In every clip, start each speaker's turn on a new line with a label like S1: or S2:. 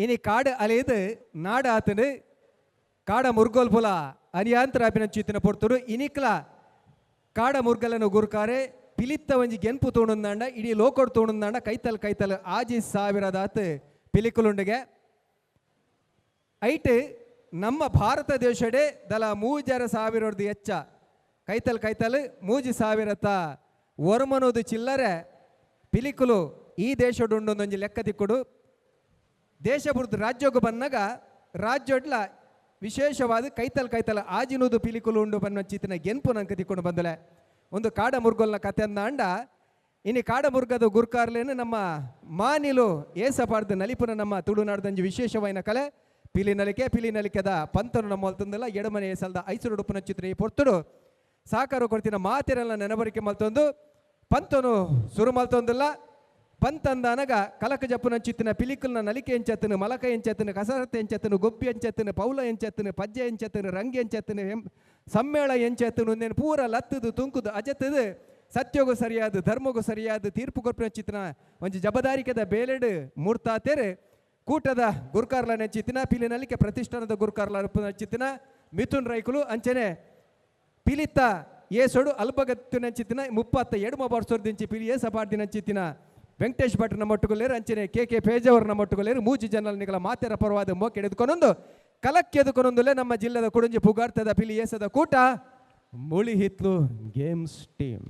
S1: ಇನಿ ಕಾಡು ಅಲೆದು ನಾಡು ಆತನು ಕಾಡ ಮುರ್ಗೋಲ್ಪುಲ ಅನಿಯಾಂತರ ಅಪಿನಂಚಿತ್ತಿನ ಪೊರ್ತುಡು ಇನಿಕ್ಲ ಕಾಡ ಮುರ್ಗಲನ ಗುರ್ಕಾರೆ ಪಿಲಿತ್ತ ಒಂಜಿ ಗೆನ್ಪು ತೋಣುಂದಾಂಡ ಇಡೀ ಲೋಕೊಡು ತೋಣುಂದಾಂಡ ಕೈತಲ್ ಕೈತಲ್ ಆಜಿ ಸಾವಿರದಾತ್ ಪಿಲಿಕುಲುಂಡುಗೆ. ಐಟ್ ನಮ್ಮ ಭಾರತ ದೇಶಡೆ ದಲ ಮೂಜರ ಸಾವಿರದ್ದು ಹೆಚ್ಚ ಕೈತಲ್ ಕೈತಲ್ ಮೂಜಿ ಸಾವಿರತ ಒರ್ಮನೋದು ಚಿಲ್ಲರೆ ಪಿಲಿಕುಲು ಈ ದೇಶಡುಂಡೊಂದೊಂಜಿ ಲೆಕ್ಕ ತಿಕ್ಕುಡು. ದೇಶ ಬುಡ್ದು ರಾಜ್ಯಕ್ಕೆ ಬಂದಾಗ ರಾಜ್ಯಡ್ಲ ವಿಶೇಷವಾದ ಕೈತಲ್ ಕೈತಲ್ ಆಜಿನೂದು ಪಿಲಿಕುಲು ಉಂಡು ಬನ್ನ ಚಿತ್ತಿನ ಗೆನ್ಪು ನಂಕ ತಿಕ್ಕೊಂಡು ಬಂದಲೆ. ಒಂದು ಕಾಡ ಮುರ್ಗೊಲ್ನ ಕತೆ ಅಂದ ಇನಿ ಕಾಡ ಮುರ್ಗದ ಗುರ್ಕಾರ್ಲೇನು ನಮ್ಮ ಮಾನಿಲು ಏಸಪಾಡ್ದು ನಲಿಪುನ ನಮ್ಮ ತುಳುನಾಡ್ದಂಜಿ ವಿಶೇಷವಾಯಿನ ಕಲೆ ಪಿಲಿ ನಲಿಕೆ. ಪಿಲಿ ನಲಿಕೆದ ಪಂತನು ನಮ್ಮ ಮಲ್ತಂದಲ್ಲ ಎಡಮನೆ ಏಸಲ್ದ ಐಸರುಡುಪುನ ಚಿತ್ರ ಈ ಪೊರ್ತುಡು ಸಾಕಾರ ಕೊಡ್ತಿನ ಮಾತಿರೆಲ್ಲ ನೆನಬರಿಕೆ ಮಲ್ತೊಂದು ಪಂತನು ಸುರು ಮಲ್ತೊಂದಿಲ್ಲ. ಪಂತಂದನಗ ಕಲಕ ಜಪ್ಪುನ ಚಿತ್ತಿನ ಪಿಲಿಕುಲ್ನ ನಲಿಕೆ ಎಂಚತ್ತನು, ಮಲಕ ಎಂಚತ್ತನು, ಕಸರತ್ತು ಎಂಚತ್ತನು, ಗೊಬ್ಬಿ ಎಂಚತ್ತನು, ಪೌಲ ಎಂಚತ್ತನು, ಪಜ್ಜೆ ಎಂಚತ್ತನು, ರಂಗಿ ಎಂಚತ್ತನು, ಸಮ್ಮೇಳ ಎಂಚತ್ತನು ಒಂದೇನು ಪೂರ ಲತ್ತದು ತುಂಕುದು ಅಜತ್ತದು ಸತ್ಯಗೂ ಸರಿಯಾದ ಧರ್ಮಗೂ ಸರಿಯಾದ ತೀರ್ಪು ಕೊರ್ಪಿನ ಚಿತ್ತಿನ ಒಂಜಿ ಜಬದಾರಿಕೆದ ಬೇಲೆಡು ಮೂರ್ತಾತೇರು ಕೂಟದ ಗುರುಕಾರ್ಲ ನೆಂಚಿತ್ತಿನ ಪಿಲಿ ನಲಿಕೆ ಪ್ರತಿಷ್ಠಾನದ ಗುರುಕಾರ್ಲ ಚಿತ್ತಿನ ಮಿಥುನ್ ರೈಕುಲು ಅಂಚನೆ ಪಿಲಿತ್ತ ಏಸೋಡು ಅಲ್ಪಗತ್ತು ನಂಚಿತ್ತಿನ ಮುಪ್ಪತ್ತ ಎಡುಮ ವರ್ಷದಿಂಚಿ ಪಿಲಿ ಏಸ ಪಾಡ್ದಿ ನಂಚಿತ್ತಿನ ವೆಂಕಟೇಶ್ ಭಟ್ರನ ಮೊಟ್ಟುಗೊಲ್ಲೇರು ಅಂಚನೆ ಕೆ ಕೆ ಪೇಜವರನ ಮೊಟ್ಟುಗೊಲ್ಲೇರು ಮೂಜಿ ಜನಲ ನಿಗಲ ಮಾತೆರ ಪರವಾದ ಮೋಕೆ ಎದುಕೊನೊಂದು ಕಲಕ್ಕೆದುಕೊನೊಂದುಲೆ ನಮ್ಮ ಜಿಲ್ಲೆದ ಕುಡುಂಜಿ ಪುಗಾರ್ತದ ಪಿಲಿ ಏಸದ ಕೂಟ ಮುಳಿಹಿತ್ಲು ಗೇಮ್ಸ್ ಟೀಮ್.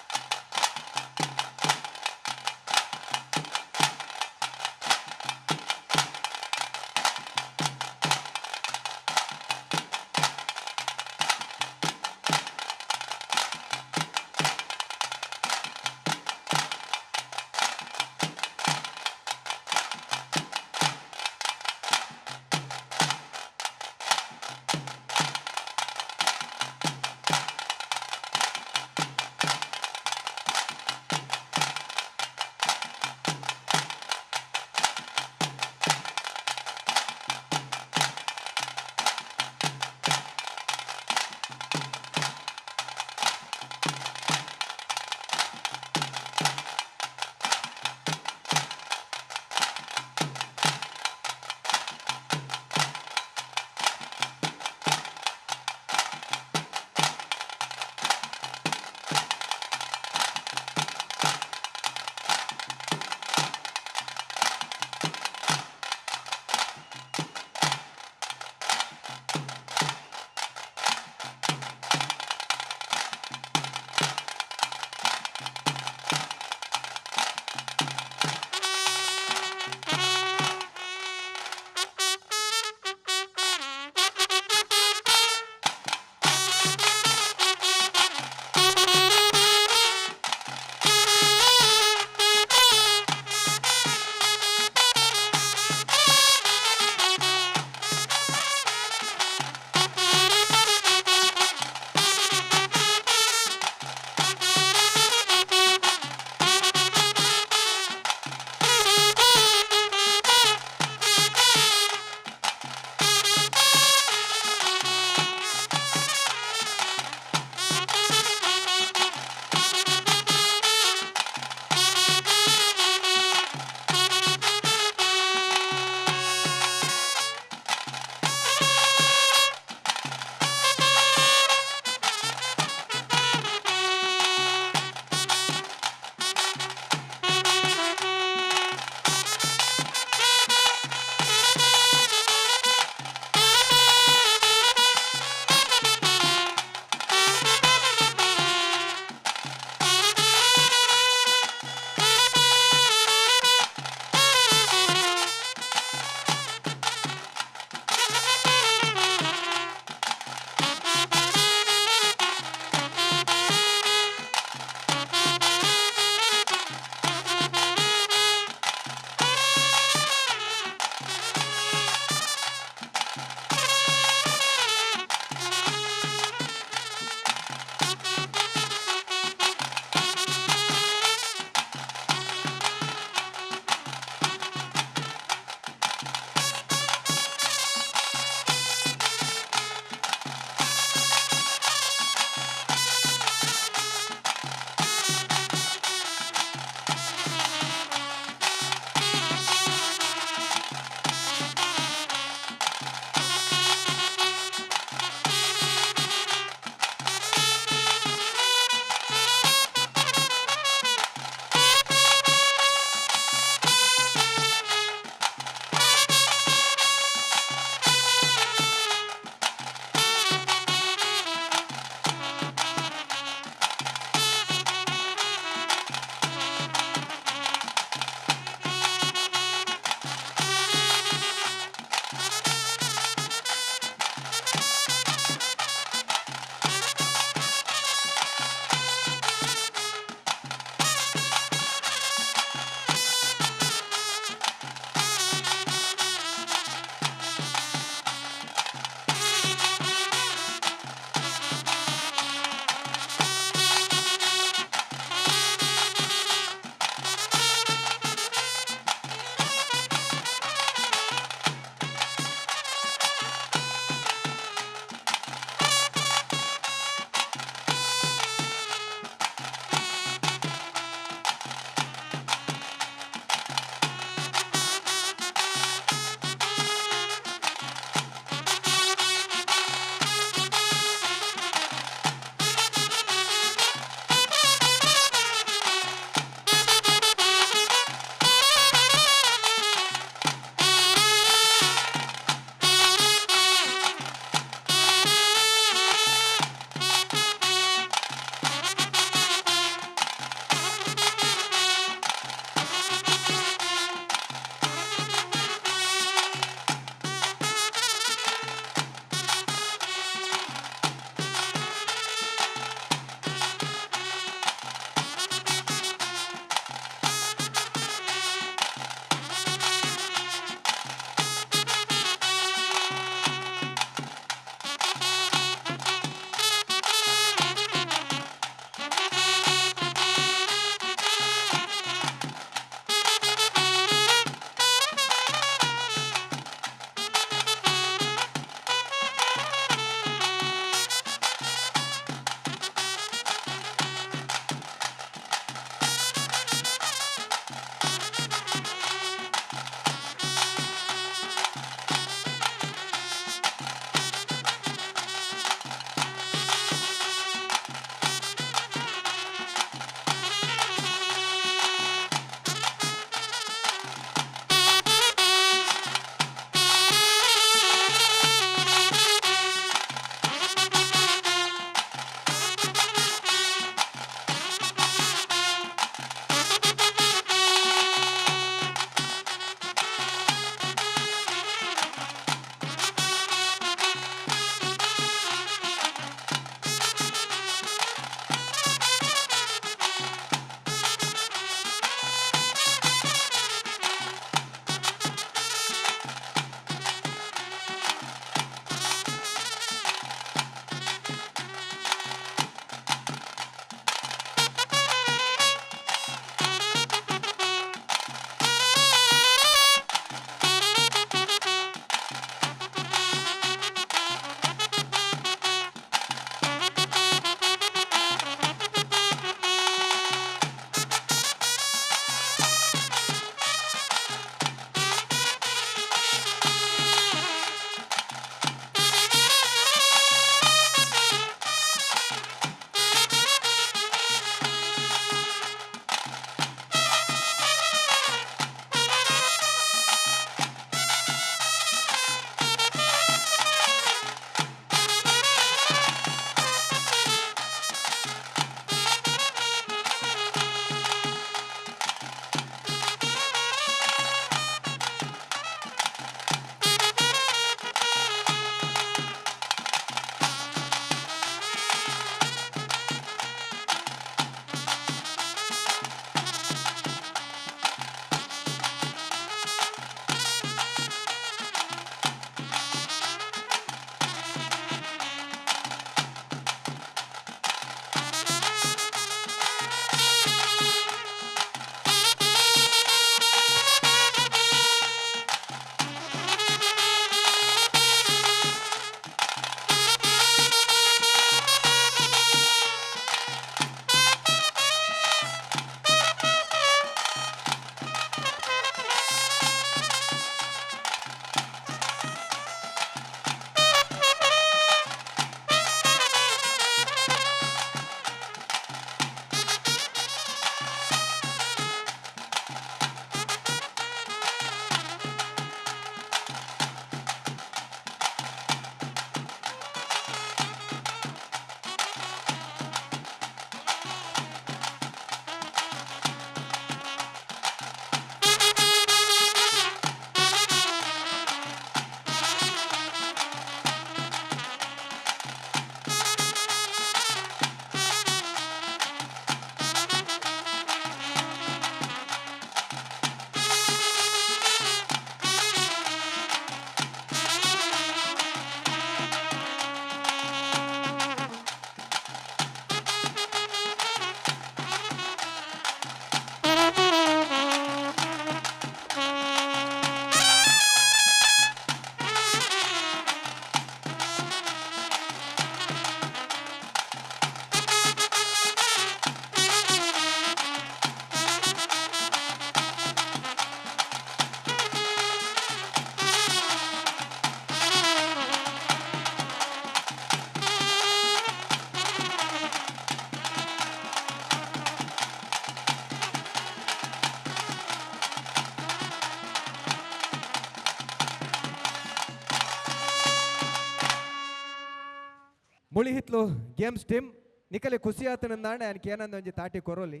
S1: ಮುಳಿಹಿತ್ಲು ಗೇಮ್ಸ್ ಟೀಮ್ ನಿಕಲೆ ಖುಷಿ ಆತನಂದಾಂಡ ಯಾನ್ ಕೇನಂದ ಒಂಜಿ ತಾಟಿ ಕೊರೋಲಿ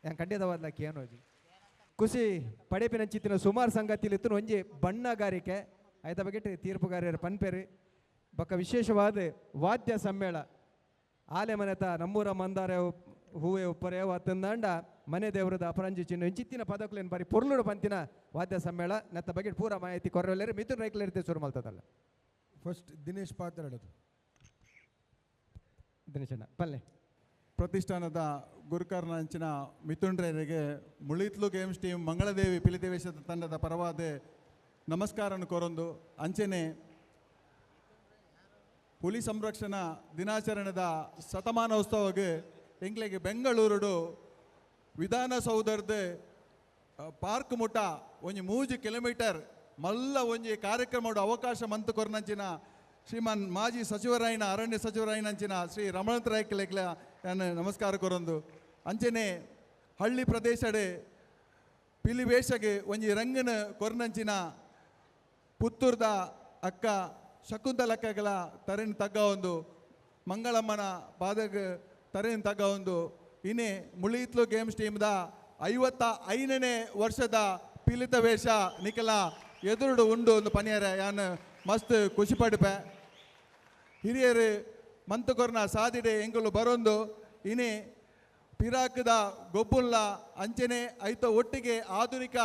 S1: ಯಾನ್ ಖಂಡಿತವಾದ್ಲ ಕೇನೋಜಿ ಖುಷಿ ಪಡೆಪಿನಂಚಿತ್ತಿನ ಸುಮಾರು ಸಂಗತಿಲಿತ್ತು ಒಂಜಿ ಬಣ್ಣಗಾರಿಕೆ ಆಯ್ತ ಬಗ್ಗೆ ತೀರ್ಪುಗಾರರ ಪನ್ಪೆರು ಬೊಕ್ಕ ವಿಶೇಷವಾದ ವಾದ್ಯ ಸಮ್ಮೇಳ ಆಲೆ ಮನೆತ ನಮ್ಮೂರ ಮಂದಾರೆ ಹೂವೆ ಉಪ್ಪರೆ ಅತ್ತಂದಾಂಡ ಮನೆ ದೇವರದ ಅಪರಂಜಿ ಚಿನ್ನ ಇಂಚಿತ್ತಿನ ಪದಕುಲೇನು ಬಾರಿ ಪೊರ್ಲುಡು ಪಂತಿನ ವಾದ್ಯ ಸಮ್ಮೇಳ ನೆತ್ತ ಬಗ್ಗೆ ಪೂರ ಮಾಹಿತಿ ಕೊರಲೇರು ಮಿಥುನ್ ರೈಕ್ಲೇರ್ತೆ ಶುರು ಮಲ್ತದಲ್ಲ.
S2: ಫಸ್ಟ್ ದಿನೇಶ್ ಪಾತ್ರಾಡೋದು.
S1: ದಿನೇಶಣ್ಣ ಪಲ್ಲೆ.
S3: ಪ್ರತಿಷ್ಠಾನದ ಗುರುಕರ್ನಂಚಿನ ಮಿಥುನ್ ರೈರಿಗೆ ಮುಳಿತ್ಲು ಗೇಮ್ಸ್ ಟೀಮ್ ಮಂಗಳದೇವಿ ಪಿಲಿದೇವೇಶದ ತಂಡದ ಪರವಾದ ನಮಸ್ಕಾರನ ಕೋರೊಂದು ಅಂಚೆನೆ ಹುಲಿ ಸಂರಕ್ಷಣಾ ದಿನಾಚರಣೆದ ಶತಮಾನೋತ್ಸವಕ್ಕೆ ಎಂಕ್ಲೆಗೆ ಬೆಂಗಳೂರುಡು ವಿಧಾನಸೌಧದ ಪಾರ್ಕ್ ಮುಟ ಒಂಜಿ 3 ಕಿಲೋಮೀಟರ್ ಮಲ್ಲ ಒಂಜಿ ಕಾರ್ಯಕ್ರಮದ ಅವಕಾಶ ಮಂತು ಕೊರ್ನಂಚಿನ ಶ್ರೀಮಾನ್ ಮಾಜಿ ಸಚಿವರಾಯಿನ ಅರಣ್ಯ ಸಚಿವರಾಯಿನಂಚಿನ ಶ್ರೀ ರಮಣಂತ ರಾಯ್ಕಲೇಕ್ಲ ನಾನು ನಮಸ್ಕಾರ ಕೊರೊಂದು ಅಂಚೆನೆ ಹಳ್ಳಿ ಪ್ರದೇಶಡೆ ಪಿಲಿವೇಶಗೆ ಒಂಜಿ ರಂಗನ ಕೊರ್ನಂಚಿನ ಪುತ್ತೂರ್ದ ಅಕ್ಕ ಶಕುಂತಲಕ್ಕಗಳ ತರೆನ್ ತಗ್ಗ ಒಂದು ಮಂಗಳಮ್ಮನ ಪಾದಗ ತರೆನ್ ತಗ್ಗ ಒಂದು ಇನ್ನೇ ಮುಳಿಯಿತ್ಲು ಗೇಮ್ಸ್ ಟೀಮ್ದ 55ನೇ ವರ್ಷದ ಪಿಲಿತ ವೇಷ ನಿಕಲ ಎದುರುಡು ಉಂಡು ಒಂದು ಪನಿಯರ ಯಾನ್ ಮಸ್ತ್ ಖುಷಿ ಪಡುಪೆ. ಹಿರಿಯರು ಮಂತುಕೊರ್ನ ಸಾದಿಡೆ ಎಂಗುಲು ಬರೊಂದು ಇನ್ನೇ ಪಿರಾಕದ ಗೊಬ್ಬುಲ್ಲ ಅಂಚೆನೆ ಐತ ಒಟ್ಟಿಗೆ ಆಧುನಿಕ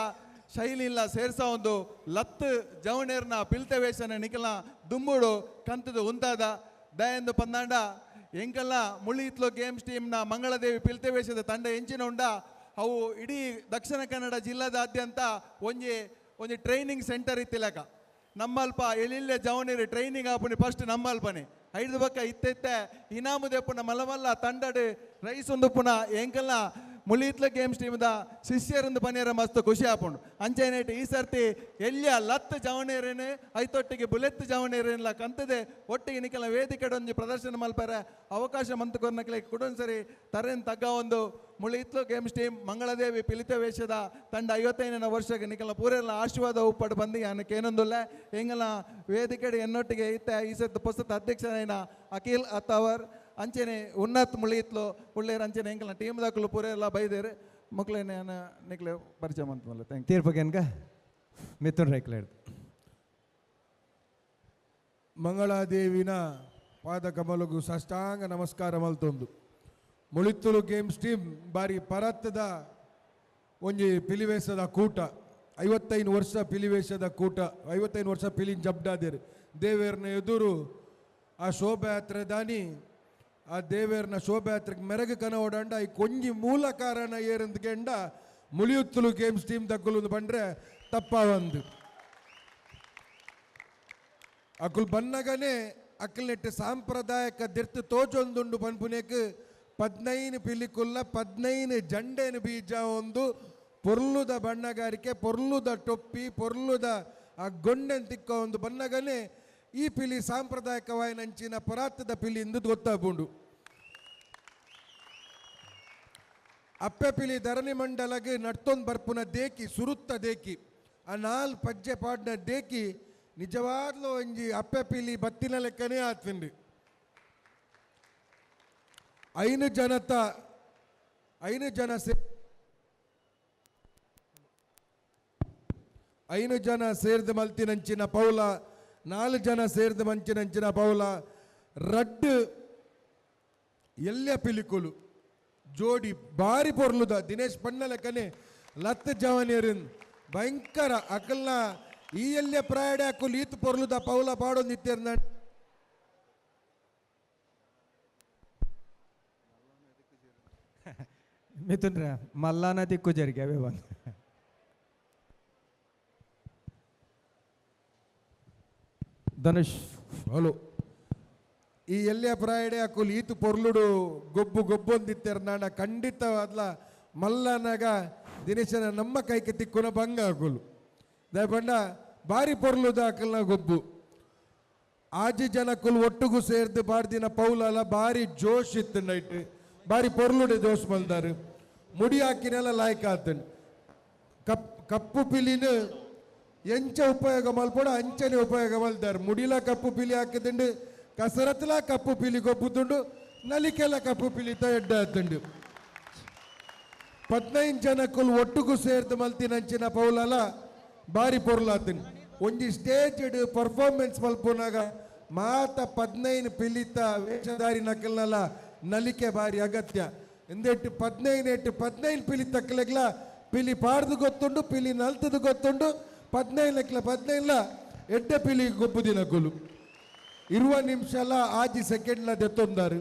S3: ಶೈಲಿಲ್ಲ ಸೇರ್ಸ ಒಂದು ಲತ್ತು ಜವಣೇರ್ನ ಪಿಲ್ತ ವೇಷನ ನಿಕಲ ದುಂಬುಡು ಕಂತದ ಉಂತಾದ ದಯಂದು ಪಂದಾಂಡ ಎಂಕಲ್ಲ ಮುಳಿಯಿತ್ಲು ಗೇಮ್ಸ್ ಟೀಮ್ನ ಮಂಗಳದೇವಿ ಪಿಲ್ತ ವೇಷದ ತಂಡ ಎಂಚಿನ ಉಂಡ ಅವು ಇಡೀ ದಕ್ಷಿಣ ಕನ್ನಡ ಜಿಲ್ಲಾದಾದ್ಯಂತ ಒಂಜಿ ಒಂಜಿ ಟ್ರೈನಿಂಗ್ ಸೆಂಟರ್ ಇತ್ತಿಲಕ ನಮ್ಮಲ್ಪ ಎಲ್ಲಿಲ್ಲೇ ಜವನೀರು ಟ್ರೈನಿಂಗ್ ಆಪುನಿ ಫಸ್ಟ್ ನಮ್ಮಲ್ಪನೆ ಐದು ಬಕ್ಕ ಇತ್ತೆತ್ತೆ ಇನಾಮು ದೆಪ್ಪುನ ಮಲ್ಲಮಲ್ಲ ತಂಡಡು ರೈಸ್ ಒಂದು ಪುನ ಎಂಕಲ್ಲ ಮುಳಿಯಿತ್ಲ ಗೇಮ್ಸ್ ಟೀಮ್ದ ಶಿಷ್ಯರಂದು ಪನಿಯರ ಮಸ್ತ್ ಖುಷಿ ಆಪುಂಡು ಅಂಚೆನೇಟ್ ಈ ಸರ್ತಿ ಎಲ್ಲಿಯ ಲತ್ತು ಜವಣೇರೇನು ಐತೊಟ್ಟಿಗೆ ಬುಲೆತ್ತು ಜವಣೇರೇನಿಲ್ಲ ಕಂತದೆ ಒಟ್ಟಿಗೆ ನಿಕಲ ವೇದಿಕೆಡೊಂಜಿ ಪ್ರದರ್ಶನ ಮಲ್ಪರೆ ಅವಕಾಶ ಮಂತುಕೊರ್ನಕ್ಲೆ ಕುಡೊಂದ್ಸರಿ ತರೆನ್ ತಗ್ಗ ಒಂದು ಮುಳಿಯಿತ್ಲು ಗೇಮ್ಸ್ ಟೀಮ್ ಮಂಗಳದೇವಿ ಪಿಲಿತ ವೇಷದ ತಂಡ 55ನೇ ವರ್ಷಕ್ಕೆ ನಿಕಲ ಪೂರೆಲ್ಲ ಆಶೀರ್ವಾದ ಉಪ್ಪಡು ಬಂದು ಯಾನಕ್ಕೇನೊಂದುಲ್ಲ ಎಂಗಲ ವೇದಿಕೆಡೆ ಎನ್ನೊಟ್ಟಿಗೆ ಇತ್ತ ಈ ಸರ್ತಿ ಪುಸ್ತಕ ಅಧ್ಯಕ್ಷನೈನ ಅಖಿಲ್ ಅತ್ತವರ್ ಅಂಚೆನೆ ಉನ್ನತ್ ಮುಳಿಯಿತ್ಲು ಉಳ್ಳೇರು ಅಂಚೆನೆ ಎಂಕಲ್ನ ಟೀಮ್ ದಾಕಲು ಪೂರೆಲ್ಲ ಬೈದೇರು ಮಕ್ಕಳೇನೆ ನಿಕ್ಲೆ ಪರಿಚಯ ಮಂತಮಲ್ಲ. Thank you.
S1: ತೀರ್ಪುಗೆನ್ಗ ಮಿಥುನ್ ರೈಕ್ಲೇರ್.
S2: ಮಂಗಳಾದೇವಿನ ಪಾದಕಮಲಗು ಸಾಷ್ಟಾಂಗ ನಮಸ್ಕಾರ ಮಲ್ತೊಂದು ಮುಳಿತ್ತುಲು ಗೇಮ್ಸ್ ಟೀಮ್ ಬಾರಿ ಪರತ್ತದ ಒಂಜಿ ಪಿಲಿವೇಶದ ಕೂಟ 55 ವರ್ಷ ಪಿಲಿವೇಶದ ಕೂಟ 55 ವರ್ಷ ಪಿಲಿನ್ ಜಬ್ಡಾದೇರು ದೇವೇರ್ನ ಎದುರು ಆ ಶೋಭಾಯಾತ್ರೆ ದಾನಿ ಆ ದೇವೇರ್ನ ಶೋಭಾಯಾತ್ರೆಗೆ ಮೆರಗು ಕನ ಓಡಾಂಡ ಈ ಕೊಂಜಿ ಮೂಲ ಕಾರಣ ಏರಂದ್ಕೆಂಡ ಮುಳಿಯುತ್ತಲು ಗೇಮ್ಸ್ ಟೀಮ್ ದಕ್ಕಲು ಬಂದ್ರೆ ತಪ್ಪ ಒಂದು ಅಕುಲ್ ಬನ್ನಗನೆ ಅಕ್ಕಲ್ನೆಟ್ಟು ಸಾಂಪ್ರದಾಯಕ ದಿರ್ತು ತೋಚೊಂದುಂಡು ಪನ್ಪುನೇಕ್ 15 ಪಿಲಿಕುಲ್ಲ 15 ಜಂಡೇನು ಬೀಜ ಒಂದು ಪೊರ್ಲುದ ಬಣ್ಣಗಾರಿಕೆ ಪೊರ್ಲುದ ಟೊಪ್ಪಿ ಪೊರ್ಲುದ ಆ ಗೊಂಡೆನ್ ತಿಕ್ಕ ಒಂದು ಬನ್ನಗನೆ ಈ ಪಿಲಿ ಸಾಂಪ್ರದಾಯಿಕವಾಯಿನಂಚಿನ ಪರಾತದ ಪಿಲಿ ಎಂದು ಗೊತ್ತಾಪುಂಡು. ಅಪ್ಪೆ ಪಿಲಿ ಧರಣಿ ಮಂಡಲಗೆ ನಡ್ತೊಂದು ಬರ್ಪುನ ದೇಕಿ ಸುರುತ್ತ ದೇಕಿ ಆ ನಾಲ್ ಪಜ್ಜೆ ಪಾಡ್ನ ದೇಕಿ ನಿಜವಾದ್ಲೂ ಒಂಜಿ ಅಪ್ಪೆ ಪಿಲಿ ಬತ್ತಿನ ಲೆಕ್ಕನೇ ಆತ್ವಿಂಡು. ಐನು ಜನತ ಐನು ಜನ ಸೇ ಐನು ಜನ ಸೇರ್ದ ಮಲ್ತಿನಂಚಿನ ಪೌಲ 4 ಜನ ಸೇರ್ದ ಮಂಚಿನಂಚಿನ ಪೌಲ ರಡ್ಡು ಎಲ್ಲ ಪಿಲಿಕುಲು ಜೋಡಿ ಬಾರಿ ಪೊರ್ಲುದ ದಿನೇಶ್ ಪಣ್ಣ ಲೆಕ್ಕನೆ ಲತ್ತ ಜವನಿಯರಿನ್ ಭಯಂಕರ ಅಕಲ್ನ ಈ ಎಲ್ಲ ಪ್ರಾಯಡೆ ಅಕುಲ್ ಈತ್ ಪೊರ್ಲುದ ಪೌಲ ಪಾಡೊಂದು ಇತ್ತೆರ್ನ
S1: ಮಿಥುನ್ ರೇ ಮಲ್ಲಾನ ದಿಕ್ಕು ಜರಿಗೆ ಅವೇ ಬಂದು ಧನುಷ್
S2: ಹಲೋ ಈ ಎಲ್ಲ ಪ್ರಾಯಡೆ ಅಕುಲ್ ಈತು ಪೊರ್ಲುಡು ಗೊಬ್ಬು ಗೊಬ್ಬೊಂದಿತ್ತೆರ್ನಾಡ ಖಂಡಿತವಾದ್ಲ ಮಲ್ಲನಾಗ ದಿನೇಶನ ನಮ್ಮ ಕೈಗೆ ತಿಕ್ಕುನ ಭಂಗ ಅಕುಲು ದಯಪಂಡ ಬಾರಿ ಪೊರ್ಲುದ ಅಕಲ್ನ ಗೊಬ್ಬು ಆಜಿ ಜನಕ್ಕುಲ್ ಒಟ್ಟುಗು ಸೇರ್ದು ಬಾರ್ದಿನ ಪೌಲಲ ಬಾರಿ ಜೋಶ್ ಇತ್ತು ನೈಟ್ ಬಾರಿ ಪೊರ್ಲುಡೆ ಜೋಶ್ ಮಲ್ದಾರು ಮುಡಿ ಹಾಕಿನೆಲ್ಲ ಲಾಯ್ಕ ಆತನ್ ಕಪ್ಪು ಪಿಲಿನ ಎಂಚ ಉಪಯೋಗ ಮಲ್ಪೋಡ ಅಂಚನೆ ಉಪಯೋಗ ಮಲ್ದಾರು ಮುಡಿಲ ಕಪ್ಪು ಪಿಲಿ ಹಾಕಿದಿಂಡು ಕಸರತ್ಲ ಕಪ್ಪು ಪಿಲಿ ಗೊಬ್ಬುದುಂಡು ನಲಿಕೆಲ ಕಪ್ಪು ಪಿಲಿತ ಎಡ್ಡೆ ಆತುಂಡು 15 ಜನಕ್ಕುಲು ಒಟ್ಟುಗು ಸೇರ್ದು ಮಲ್ತಿನಂಚಿನ ಪೌಲಲ ಬಾರಿ ಪೊರ್ಲಾತುಂಡು ಒಂಜಿ ಸ್ಟೇಜ್ ಪರ್ಫಾರ್ಮೆನ್ಸ್ ಮಲ್ಪುನಾಗ ಮಾತ 15 ಪಿಲಿತ ವೇಷಧಾರಿ ನಕಲ್ನಲ ನಲಿಕೆ ಬಾರಿ ಅಗತ್ಯ ಎಂದೆಟ್ಟು 15 ಎಟ್ಟು 15 ಪಿಲಿ ತಕ್ಕಲೆಗ್ಲ ಪಿಲಿ ಪಾಡ್ದು ಗೊತ್ತುಂಡು ಪಿಲಿ ನಲ್ತದು ಗೊತ್ತುಂಡು 15 ಲೆಕ್ಲ 15 ಎಡ್ಡೆ ಪಿಲಿ ಗೊಬ್ಬು ದಿನಕುಲು 20 ನಿಮಿಷಲ 6 ಸೆಕೆಂಡ್ಲ ದೆತ್ತೊಂದಾರು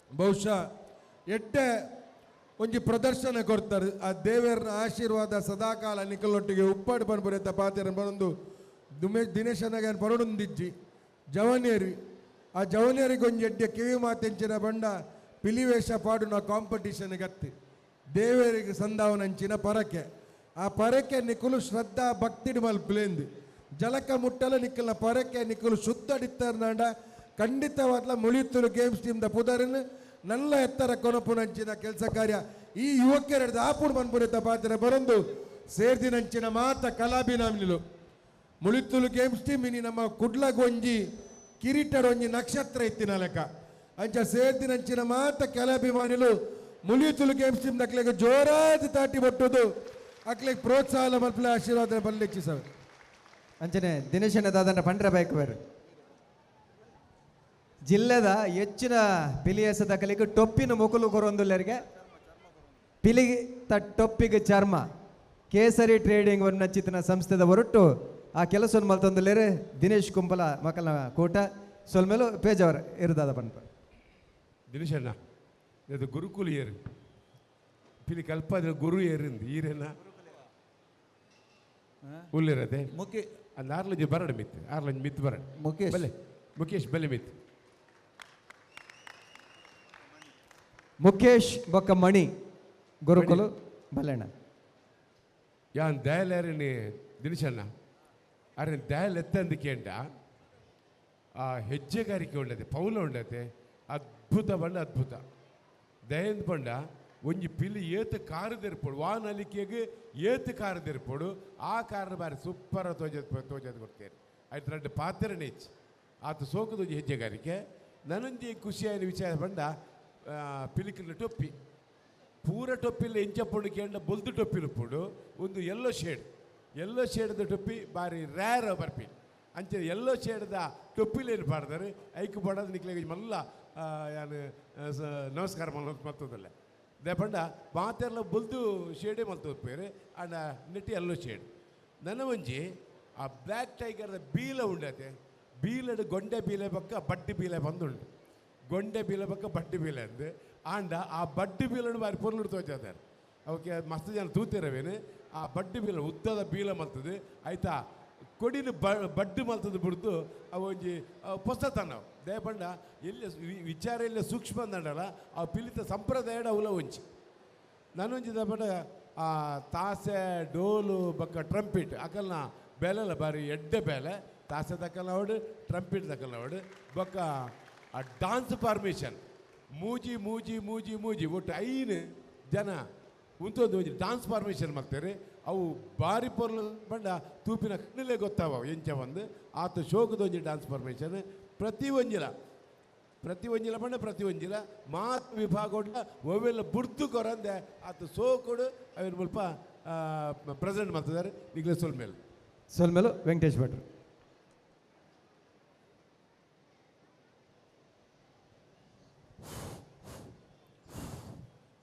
S2: ಬಹುಶಃ ಎಡ್ಡೆ ಒಂಜಿ ಪ್ರದರ್ಶನ ಕೊಡ್ತಾರೆ ಆ ದೇವರನ ಆಶೀರ್ವಾದ ಸದಾಕಾಲ ನಿಕಲೊಟ್ಟಿಗೆ ಉಪ್ಪಾಡು ಪನ್ಪುರೆತ್ತ ಪಾತೆರ ಬರೊಂದು ದಿನೇಶನಾಗ ಬರೊಂದಿಜ್ಜಿ ಜವನೇರಿ ಆ ಜವನೇರಿಗೆ ಒಂಜಿ ಎಡ್ಡೆ ಕಿವಿ ಮಾತೆಂಚಿನ ಬಂಡ ಪಿಲಿವೇಷ ಪಾಡುನ ಕಾಂಪಿಟೇಷನ್ ಗತ್ತಿ ದೇವರಿಗೆ ಸಂದಾವನಂಚಿನ ಪರಕೆ ಆ ಪರಕೆ ನಿಕುಲು ಶ್ರದ್ಧಾ ಭಕ್ತಿಡು ಮಲ್ಪುಲೇಂದು ಜಲಕ ಮುಟ್ಟಲ ನಿಕ್ಕಲ ಪರಕೆ ನಿಕುಲು ಶುದ್ಧಡಿತ್ತರ್ನಾಂಡ ಖಂಡಿತವಾದ್ಲ ಮುಳಿಯುತ್ತಲು ಗೇಮ್ಸ್ ಟೀಮ್ದ ಪುದರನ್ನು ನಲ್ಲ ಎತ್ತರ ಕೊನಪುನಂಚಿನ ಕೆಲಸ ಕಾರ್ಯ ಈ ಯುವಕರ ಆಪುಡು ಮನ್ಪುರೆತ್ತ ಪಾತ್ರ ಬರೊಂದು ಸೇರ್ದಿನಂಚಿನ ಮಾತ ಕಲಾಭಿನಾಮಿಲು ಮುಳಿತ್ತುಲು ಗೇಮ್ಸ್ ಟೀಮ್ ಇನಿ ನಮ್ಮ ಕುಡ್ಲಗೊಂಜಿ ಕಿರೀಟಡೊಂಜಿ ನಕ್ಷತ್ರ ಇತ್ತಿನ ಲೆಕ್ಕ ಅಂಚ ಸೇರ್ದಿನಂಚಿನ ಮಾತ ಕಲಾಭಿಮಾನಿಲು ಮುಳಿಯುತ್ತುಲು ಗೇಮ್ಸ್ ಟೀಮ್ ದಕ್ಲೆಗ್ ಜೋರಾದ ತಾಟಿ ಬಟ್ಟುದು ಅಕ್ಲೆಗ್ ಪ್ರೋತ್ಸಾಹ ಮಲ್ಪಲೆ ಆಶೀರ್ವಾದ ಬಲ್ಲೆಚ್ಚಿಸವೆ
S1: ಅಂಚನೆ ದಿನೇಶನ ದಾದನ ಪಂಡ್ರೆ ಬೈಕ್ ಬೇರೆ ಜಿಲ್ಲೆದ ಹೆಚ್ಚಿನ ಪಿಲಿಯಸದ ಕಲಿಗೆ ಟೊಪ್ಪಿನ ಮುಕುಲು ಕೊರೊಂದುಲ್ಲರಿಗೆ ಪಿಲಿ ಟೊಪ್ಪಿಗೆ ಚರ್ಮ ಕೇಸರಿ ಟ್ರೇಡಿಂಗ್ ನಚ್ಚಿತನ ಸಂಸ್ಥೆದ ಹೊರಟು ಆ ಕೆಲಸವನ್ನು ಮಲ್ತೊಂದುಲ್ಲೇರೆ ದಿನೇಶ್ ಕುಂಪಲ ಮಕ್ಕಳ ಕೂಟ ಸೊಲ್ಮೇಲು ಪೇಜವರ್ ಇರುದಾದ ಪನ್ಪ
S4: ದಿನೇಶಣ್ಣ ಇದು ಗುರುಕುಲ ಏರು ಪಿಲಿ ಕಲ್ಪದ ಗುರು ಏರಿಂದು ಈರೇನ ಉಲ್ಲಿರದೆ
S3: ಮುಖೇ
S4: ಅಂದ್ ಆರ್ಲಂಜಿ ಬರಡು ಮಿತ್ ಆರ್ಲಂಜಿ ಮಿತ್ ಬರಡು
S3: ಮುಖೇಶ್.
S4: ಬಲೆ ಮುಖೇಶ್ ಬಲೆ ಮಿತ್
S1: ಮುಖೇಶ್ ಬೊಕ್ಕ ಮಣಿ ಗುರುಕುಲು ಬಲೆಣ್ಣ
S4: ಯಾನ್ ದಯಲೇರನಿ ದಿನೇಶಣ್ಣ ಅರೆ ದಯಲ್ ಎತ್ತಂದು ಕೇಂಡ ಆ ಹೆಜ್ಜೆಗಾರಿಕೆ ಉಂಡತೆ ಪೌಲ ಉಂಡತೆ ಅದ್ಭುತ ಬಂಡ ಅದ್ಭುತ ದಯಂದ್ ಪಂಡ ಒಂಜಿ ಪಿಲಿ ಏತು ಕಾರದಿರ್ಪೋಡು ವಾನಲಿಕೆಗೆ ಏತು ಕಾರದಿರ್ಪೋಡು ಆ ಕಾರಣ ಬಾರಿ ಸೂಪರ್ ತೋಜದ್ ತೋಜದ್ ಕೊಡ್ತೇನೆ ಆಯ್ತು ರಡ್ಡು ಪಾತ್ರನೇ ಹೆಚ್ಚು ಆತ ಸೋಕದ ಒಂಜಿ ಹೆಜ್ಜೆಗಾರಿಕೆ ನನೊಂಜಿ ಖುಷಿಯಾದ ವಿಚಾರ ಪಂಡ ಪಿಲಿಕಿನ ಟೊಪ್ಪಿ ಪೂರ ಟೊಪ್ಪಿಲ್ಲ ಎಂಚಪ್ಪುಂಡು ಕೇಂಡ ಬೊಲ್ದು ಟೊಪ್ಪಿಲುಪ್ಪುಂಡು ಒಂದು ಎಲ್ಲೋ ಶೇಡ್ ಎಲ್ಲೋ ಶೇಡ್ದ ಟೊಪ್ಪಿ ಬಾರಿ ರ್ಯಾರ್ ಬರ್ಪಿ ಅಂಚೆ ಎಲ್ಲೋ ಶೇಡ್ದ ಟೊಪ್ಪಿಲೇನು ಪಾಡ್ದಾರೆ ಐಕ್ ಪಾಡೋದು ನಿಕ್ಲೆಗ್ ಮಲ್ಲ ಯಾನು ನಮಸ್ಕಾರ ಮಲ್ತದಲ್ಲ ದೇಪಂಡ ಮಾತೆಲ್ಲ ಬೊಲ್ದು ಶೇಡೇ ಮಲ್ತೋಪೇರು ಅಂಡ ನೆಟ್ಟಿ ಎಲ್ಲೋ ಶೇಡ್ ನನ್ನ ಒಂಜಿ ಆ ಬ್ಲ್ಯಾಕ್ ಟೈಗರ್ದ ಬೀಲ ಉಂಡತೆ ಬೀಲಡು ಗೊಂಡೆ ಬೀಲೆ ಪಕ್ಕ ಬಡ್ಡಿ ಬೀಲೆ ಬಂದುಂಡು ಗೊಂಡೆ ಬೀಲ ಪಕ್ಕ ಬಡ್ಡಿ ಬೀಲೆ ಅಂದು ಆಂಡ ಆ ಬಡ್ಡಿ ಬೀಲಡು ಬಾರಿ ಪೊರ್ಲುಡು ತೋಚಾದಾರೆ ಅವಕ್ಕೆ ಮಸ್ತ್ ಜನ ತೂತಿರವೇನು ಆ ಬಡ್ಡಿ ಬೀಲ ಉದ್ದದ ಬೀಲ ಮಲ್ತದೆ ಆಯ್ತಾ ಕೊಡಿನ ಬಡ್ಡು ಮಲ್ತದ ಬಿಡ್ದು ಅವು ಒಂಜಿ ಪೊಸತನ ದಯಪಂಡ ಎಲ್ಲಿ ವಿಚಾರ ಎಲ್ಲ ಸೂಕ್ಷ್ಮ ಅಂದಂಡಲ್ಲ ಆ ಪಿಲಿತ ಸಂಪ್ರದಾಯಡ ಅವಲ ಒಂಜಿ ನಾನೊಂಜಿ ದಯಪಂಡ ಆ ತಾಸೆ ಡೋಲು ಬಕ್ಕ ಟ್ರಂಪಿಟ್ ಅಕಲ್ನ ಬೇಲೆಲ್ಲ ಬಾರಿ ಎಡ್ಡೆ ಬೇಲೆ ತಾಸೆ ದಕ್ಕಲ್ನ ಅವಡು ಟ್ರಂಪಿಟ್ ದಕ್ಕಲ್ನ ಅವಡು ಬೊಕ್ಕ ಆ ಡಾನ್ಸ್ ಫಾರ್ಮೇಷನ್ ಮೂಜಿ ಮೂಜಿ ಮೂಜಿ ಮೂಜಿ ಒಟ್ಟು 5 ಜನ ಉಂತೊಂದು ಒಂಜಿ ಡಾನ್ಸ್ ಫಾರ್ಮೇಷನ್ ಮಾಡ್ತಾರೆ ಅವು ಬಾರಿ ಪೊರ್ಲು ಬಂಡ ತೂಪಿನ ಕಣ್ಣಲ್ಲೇ ಗೊತ್ತಾವ ಎಂಚ ಒಂದು ಆತ ಶೋಕದ ಒಂಜಿ ಡಾನ್ಸ್ ಫಾರ್ಮೇಷನ್ ಪ್ರತಿ ಒಂಜಿಲ ಪ್ರತಿ ಒಂಜಿಲ ಬಂಡ ಪ್ರತಿ ಒಂಜಿಲ ಮಾತು ವಿಭಾಗ ಒವೆಲ್ಲ ಬುರ್ದು ಕೊರಂದೆ ಆತ ಸೋಕೊಡು ಅವಿನ ಮುಲ್ಪ ಪ್ರೆಸೆಂಟ್ ಮಾಡ್ತಿದ್ದಾರೆ ಈಗಲೇ ಸೊಲ್ಮೇಲೆ
S1: ಸೊಲ್ಮೇಲು ವೆಂಕಟೇಶ್ ಭಟ್ರು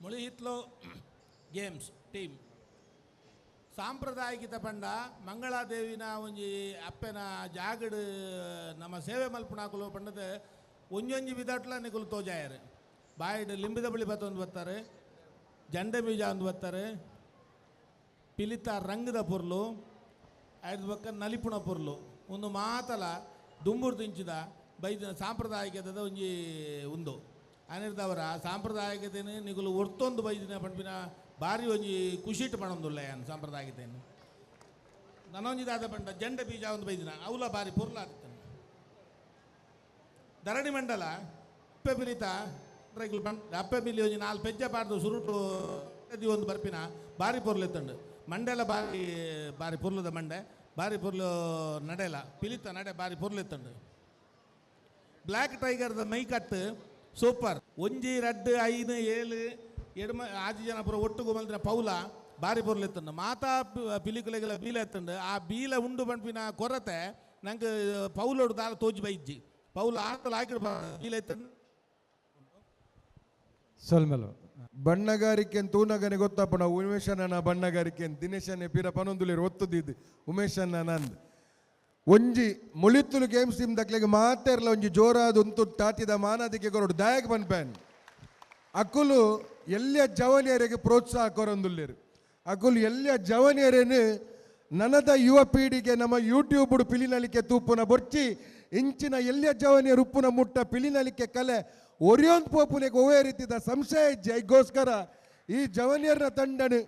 S5: ಮುಳಿಹಿತ್ಲು ಗೇಮ್ಸ್ ಟೀಮ್ ಸಾಂಪ್ರದಾಯಿಕ ಪಂಡ ಮಂಗಳಾದೇವಿನ ಒಂಜಿ ಅಪ್ಪೆನ ಜಾಗಡ್ ನಮ್ಮ ಸೇವೆ ಮಲ್ಪುಣಾಕುಲು ಪಂಡದ ಒಂಜೊಂಜಿ ವಿಧಟ್ಲ ನಿಕುಲು ತೋಜಾಯರು ಬಾಯಿಡ್ ಲಿಂಬಿದ ಬಳಿ ಬತ್ತೊಂದು ಬರ್ತಾರೆ ಜಂಡೆ ಬೀಜ ಒಂದು ಬರ್ತಾರೆ ಪಿಲಿತ ರಂಗದ ಪೊರ್ಲು ಐದು ಬಕ್ಕ ನಲಿಪುಣ ಪೊರ್ಲು ಒಂದು ಮಾತಲ ದುಂಬುರು ತಿಂಚಿದ ಬೈದ ಸಾಂಪ್ರದಾಯಿಕದ ಒಂಜಿ ಉಂದು ಅನಿರ್ದವರ ಸಾಂಪ್ರದಾಯಿಕತೆನು ನಿಗುಲು ಒರ್ತೊಂದು ಬೈದಿನ ಪಂಪಿನ ಭಾರಿ ಒಂಜಿ ಖುಷಿಟ್ ಪಣೊಂದುಲ್ಲ ಯಾನ್ ಸಾಂಪ್ರದಾಯಿಕತೆನು ನನೊಂಜಿ ದಾದ ಪಂಡ ಜಂಡ ಬೀಜ ಒಂದು ಬೈದಿನ ಅವಲ ಭಾರಿ ಪೊರ್ಲಾಗ್ತಾನೆ ಧರಣಿ ಮಂಡಲ ಅಪ್ಪೆ ಬಿಲಿತ ಅಪ್ಪೆ ಬಿಲಿ ಒಂಜಿ ನಾಲ್ ಪೆಜ್ಜ ಪಾಡ್ದು ಸುರುಟು ಒಂದು ಬರ್ಪಿನ ಭಾರಿ ಪೊರ್ಲೆತ್ತಂಡು ಮಂಡೆಲ ಭಾರಿ ಭಾರಿ ಪೊರ್ಲುದ ಮಂಡೆ ಭಾರಿ ಪೊರ್ಲು ನಡೆಲ ಪಿಲಿತ ನಡೆ ಭಾರಿ ಪೊರ್ಲೆತ್ತಂಡು ಬ್ಲ್ಯಾಕ್ ಟೈಗರ್ದ ಮೈಕಟ್ಟು ಸೂಪರ್. ಒಂಜಿ ರಡ್ಡ್ ಐನು ಏಳು ಎಡ್ಮ ಆಜಿ ಜನ ಪೂರ ಒಟ್ಟುಗು ಮಲ್ತಿನ ಪೌಲ ಬಾರಿ ಪೊರ್ಲು ಮಾತಾ ಪಿಲಿಕುಲೆಗೆಲ್ಲ ಬೀಲ ಎತ್ತುಂಡು. ಆ ಬೀಲ ಉಂಡು ಪನ್ಪಿನ ಕೊರತೆ ನಂಗೆ ಪೌಲೋಡು ದಾಲ ತೋಜಿ ಬೈಜ್ಜಿ. ಪೌಲ ಆತಲ ಹಾಕಿಡು ಬೀಲ ಎತ್ತುಂಡು.
S1: ಸೊಲ್ಮೆಲು.
S2: ಬಣ್ಣಗಾರಿಕೆ ತೂನಗನೆ ಗೊತ್ತಪ್ಪಣ ಉಮೇಶನ ಬಣ್ಣಗಾರಿಕೆ ದಿನೇಶನೇ ಪಿರ ಪನೊಂದುಲೇರು ಒತ್ತುದಿದ್ದು ಉಮೇಶನ್ನ ನಂದ್. ಒಂಜಿ ಮುಳಿತ್ತುಲು ಗೇಮ್ಸ್ ಟೀಮ್ ದಕ್ಲೆಗ್ ಮಾತೆರ್ಲ ಒಂಜಿ ಜೋರಾದ ಉಂತು ತಾಟಿದ ಮಾನಾದಿಕೆ ಕೊರಡು ದಾಯಕ್ ಪನ್ಪೇನ್. ಅಕುಲು ಎಲ್ಲಿಯ ಜವನಿಯರಿಗೆ ಪ್ರೋತ್ಸಾಹ ಕೊರೊಂದುಲ್ಲೆರ್. ಅಕುಲು ಎಲ್ಲಿಯ ಜವನಿಯರೇನು ನನದ ಯುವ ಪೀಳಿಗೆ ನಮ್ಮ ಯೂಟ್ಯೂಬ್ ಪಿಲಿನಲಿಕೆ ತೂಪುನ ಬೊರ್ಚಿ ಇಂಚಿನ ಎಲ್ಲಿಯ ಜವನಿಯರು ಉಪ್ಪುನ ಮುಟ್ಟ ಪಿಲಿನಲಿಕೆ ಕಲೆ ಒರಿಯೊಂದು ಪೋಪುನೆಗೆ ಒವ್ವೇ ರೀತಿದ ಸಂಶಯ ಇಜ್ಜಿ. ಐಗೋಸ್ಕರ ಈ ಜವನಿಯರ ತಂಡನು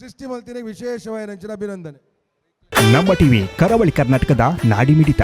S2: ಸೃಷ್ಟಿ ಮಲ್ತಿನ ವಿಶೇಷವಾದ ಅಭಿನಂದನೆ.
S6: ನಮ್ಮ ಟಿವಿ ಕರಾವಳಿ ಕರ್ನಾಟಕದ ನಾಡಿಮಿಡಿತ.